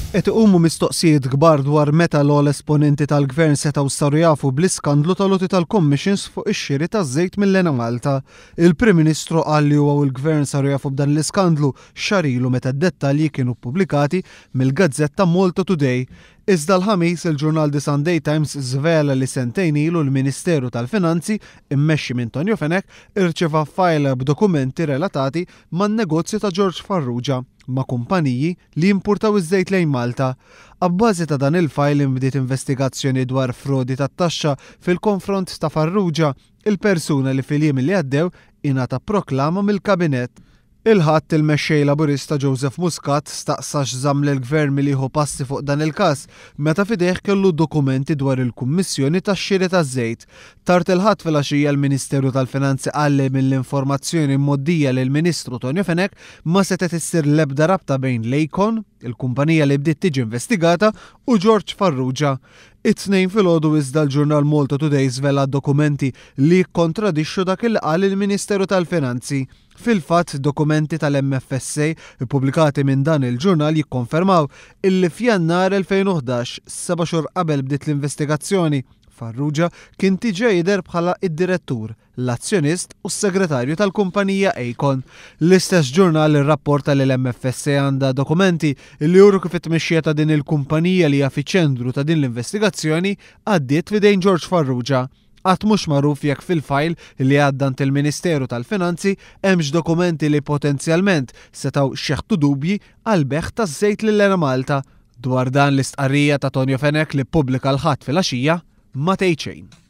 Qed iqumu mistoqsijiet kbar dwar meta l-ogħla esponenti tal-Gvern setgħu saru jafu bl-iskandlu tal-għoti tal-commissions fuq ix-xiri taż-żejt mill-Enemalta. Il-Prim Ministru qal li huwa u l-Gvern saru jafu b'dan l-iskandlu xahar ilu meta d-dettalji kienu ppubblikati mill-gazzetta Malta Today. Iżda l-Ħamis, il-ġurnal The Sunday Times żvela li sentejn ilu l-Ministeru tal-Finanzi, immexxi minn Tonio Fenech, irċieva fajl b'dokumenti relatati man-negozju ta' George Farrugia ma' kumpaniji li jimpurtaw iż-żejt lejn Malta. Abbażi ta' dan il-fajl inbdiet investigazzjoni dwar frodi tat-taxxa fil-konfront ta' Farrugia, il-persuna li fil-jiem li għaddew ingħata proklama mill-Kabinett. Il-Ħadd, il-Mexxej Laburista Joseph Muscat staqsa x'żamm lill-Gvern milli jieħu passi fuq dan il-każ meta f'idejh kellu dokumenti dwar il-Kummissjoni tax-Xiri taż-Żejt. Tard il-Ħadd filgħaxija l-Ministeru tal-Finanzi qal li mill-informazzjoni mgħoddija lill-Ministru Tonio Fenech ma setgħet issir l-ebda rabta bejn l-Acon, il-kumpanija li bdiet tiġi investigata, u George Farrugia. It-Tnejn filgħodu iżda l-ġurnal Malta Today żvela dokumenti li jikkontradixxu dak li qal il-Ministeru tal-Finanzi. Fil-fatt, dokumenti tal-MFSA ppubblikati minn dan il-ġurnal jikkonfermaw illi f'Jannar 2011, seba' xhur qabel bdiet l-investigazzjoni, Farrugia kien diġà jidher bħala d-direttur, l-azzjonist u s-segretarju tal-kumpanija Acon. L-istess ġurnal irrapporta li l-MFSA għandha dokumenti li juru kif it-tmexxija ta' din il-kumpanija li hija fiċ-ċentru ta' din l-investigazzjoni għaddiet f'idejn George Farrugia. Għad mhux magħruf jekk fil-fajl li għadda għand il-Ministeru tal-Finanzi hemmx dokumenti li potenzjalment setgħu xeħtu dubji għall-bejgħ taż-żejt lil Enemalta. Dwar dan l-istqarrija ta' Tonio Fenech li ppubblika l-Ħadd filgħaxija ma tgħid xejn.